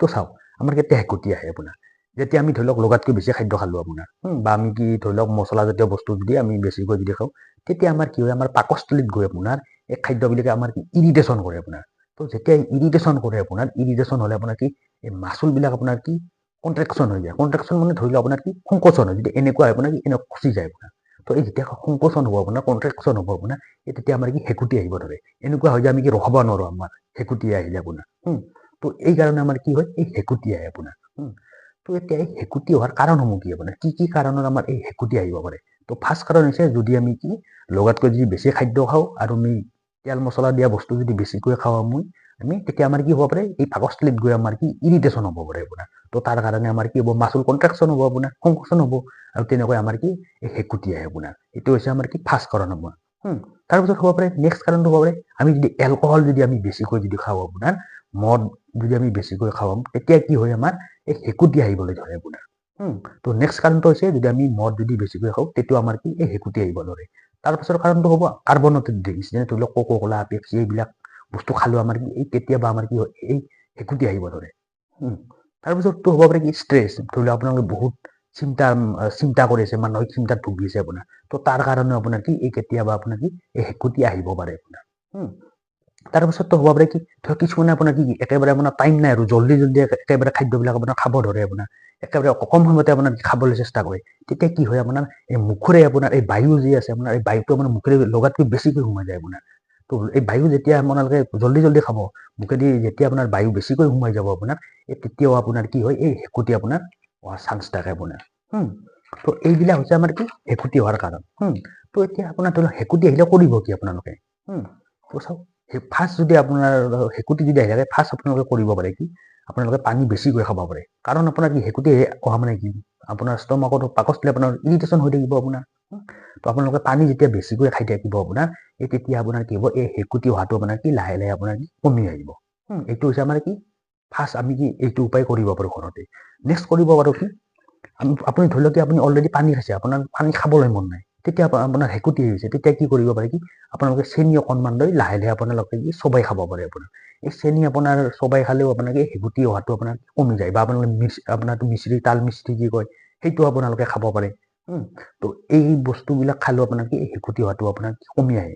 তো চাওক, আমাৰ কেতিয়া হেকুটি আহে আপোনাৰ? যেতিয়া আমি ধৰি লওক লগাতকৈ বেছি খাদ্য খালোঁ আপোনাৰ, বা আমি কি ধৰি লওক মছলাজাতীয় বস্তু যদি আমি বেছিকৈ যদি খাওঁ, তেতিয়া আমাৰ কি হয়? আমাৰ পাকস্থলীত গৈ আপোনাৰ এই খাদ্যবিলাকে আমাৰ কি ইৰিটেশ্যন কৰে আপোনাৰ। তো যেতিয়া ইৰিটেশ্যন কৰে আপোনাৰ, ইৰিটেশ্যন হ'লে আপোনাৰ কি এই মাচুলবিলাক আপোনাৰ কি কণ্ট্ৰেকশ্যন হৈ যায়। কণ্ট্ৰেকশ্যন মানে ধৰি লওক আপোনাৰ কি সংকোচন হয়। যদি এনেকুৱা হয় আপোনাৰ কি এনেকুৱা খুচি যায় আপোনাৰ। তো এই যেতিয়া সংকোচন হ'ব আপোনাৰ, কণ্ট্ৰেকশ্যন হ'ব আপোনাৰ, এই তেতিয়া আমাৰ কি হেকুটি আহিব ধৰে। এনেকুৱা হয় যে আমি কি ৰখাব নোৱাৰোঁ আমাৰ হেকুটি আহিলে আপোনাৰ। তো এই কাৰণে আমাৰ কি হয়, এই হেকুটি আহে আপোনাৰ। তো এতিয়া এই হেকুটি হোৱাৰ কাৰণসমূহ কি আপোনাৰ? কি কি কাৰণত আমাৰ এই হেকুটি আহিব পাৰে? তো ফাৰ্ষ্ট কাৰণ হৈছে যদি আমি কি লগাতকৈ যদি বেছি খাদ্য খাওঁ আৰু আমি তেল মছলা দিয়া বস্তু যদি বেছিকৈ খাওঁ আমি, তেতিয়া আমাৰ কি হ'ব পাৰে? এই পাকস্থলীত গৈ আমাৰ কি ইৰিটেশ্যন হ'ব পাৰে আপোনাৰ। তো তাৰ কাৰণে আমাৰ কি হ'ব? মাচুল কণ্ট্ৰেকশ্যন হ'ব আপোনাৰ, সংকোচন হ'ব আৰু তেনেকৈ আমাৰ কি এই হেকুটি আহে আপোনাৰ। এইটো হৈছে আমাৰ কি ফাৰ্ষ্ট কাৰণ হ'ব। তাৰপিছত হ'ব পাৰে, নেক্সট কাৰণটো হ'ব পাৰে আমি যদি এলকহল যদি আমি বেছিকৈ যদি খাওঁ আপোনাৰ, মদ যদি আমি বেছিকৈ খাওঁ, তেতিয়া কি হয়? আমাৰ এই হেকুটি আহিবলৈ ধৰে আপোনাৰ। তো নেক্সট কাৰণটো হৈছে যদি আমি মদ যদি বেছিকৈ খাওঁ, তেতিয়া আমাৰ কি এই হেকুটি আহিব ধৰে। তাৰপাছৰ কাৰণটো হ'ব কাৰ্বনেটেড ড্ৰিংকছ, যেনে ধৰি লওক কোকো কোলা, পেপচি, এইবিলাক বস্তু খালেও আমাৰ কি এই কেতিয়াবা আমাৰ কি হয়, এই হেকুটি আহিব ধৰে। তাৰপিছতটো হ'ব পাৰে কি ষ্ট্ৰেছ। ধৰি লওক আপোনালোকে বহুত চিন্তা চিন্তা কৰিছে, মানসিক চিন্তাত ভুগিছে আপোনাৰ, তো তাৰ কাৰণেও আপোনাৰ কি এই কেতিয়াবা আপোনাৰ কি এই হেকুটি আহিব পাৰে আপোনাৰ। তাৰপিছততো হ'ব পাৰে কি ধৰক কিছুমানে আপোনাৰ কি একেবাৰে আপোনাৰ টাইম নাই আৰু জল্দি জল্দি একেবাৰে খাদ্যবিলাক আপোনাৰ খাব ধৰে আপোনাৰ, একেবাৰে কম সময়তে আপোনাৰ খাবলৈ চেষ্টা কৰে। তেতিয়া কি হয় আপোনাৰ, এই মুখেৰে আপোনাৰ এই বায়ু যি আছে আপোনাৰ, এই বায়ুটো আপোনাৰ মুখেৰে লগাতকৈ বেছিকৈ সোমাই যায় আপোনাৰ। তো এই বায়ু যেতিয়া আপোনালোকে জল্দি জল্দি খাব, মুখেদি যেতিয়া আপোনাৰ বায়ু বেছিকৈ সোমাই যাব আপোনাৰ, এই তেতিয়াও আপোনাৰ কি হয়, এই হেকুটি আপোনাৰ হোৱাৰ চান্স থাকে আপোনাৰ। তো এইবিলাক হৈছে আমাৰ কি হেকুটি হোৱাৰ কাৰণ। তো এতিয়া আপোনাৰ ধৰি লওক হেকুটি আহিলে কৰিব কি আপোনালোকে? তো চাওক, ফাৰ্ষ্ট যদি আপোনাৰ হেকুটি যদি আহি থাকে, ফাৰ্ষ্ট আপোনালোকে কৰিব পাৰে কি, আপোনালোকে পানী বেছিকৈ খাব পাৰে। কাৰণ আপোনাৰ কি হেকুটি অহা মানে কি আপোনাৰ ষ্টমাকত, পাকস্থলী আপোনাৰ ইৰিটেশ্যন হৈ থাকিব আপোনাৰ। তো আপোনালোকে পানী যেতিয়া বেছিকৈ খাই থাকিব আপোনাৰ, এই তেতিয়া আপোনাৰ কি হ'ব, এই হেকুটি অহাটো আপোনাৰ কি লাহে লাহে আপোনাৰ কি কমি আহিব। এইটো হৈছে আমাৰ কি ফাৰ্ষ্ট আমি কি এইটো উপায় কৰিব পাৰোঁ ঘৰতে। নেক্সট কৰিব পাৰোঁ কি, আপুনি ধৰি লওক কি আপুনি অলৰেডি পানী খাইছে, আপোনাৰ পানী খাবলৈ মন নাই, তেতিয়া আপোনাৰ হেকুটি আহিছে, তেতিয়া কি কৰিব পাৰে কি আপোনালোকে চেনি অকণমান লৈ লাহে লাহে আপোনালোকে কি চোবাই খাব পাৰে আপোনাৰ। এই চেনি আপোনাৰ চোবাই খালেও আপোনাৰ কি হেকুটি অহাটো আপোনাৰ কমি যায়। বা আপোনালোকে আপোনাৰটো মিচিৰি, তাল মিচিৰি যি কয়, সেইটো আপোনালোকে খাব পাৰে। তো এই বস্তুবিলাক খালেও আপোনাৰ কি হেকুটি অহাটো আপোনাৰ কমি আহে।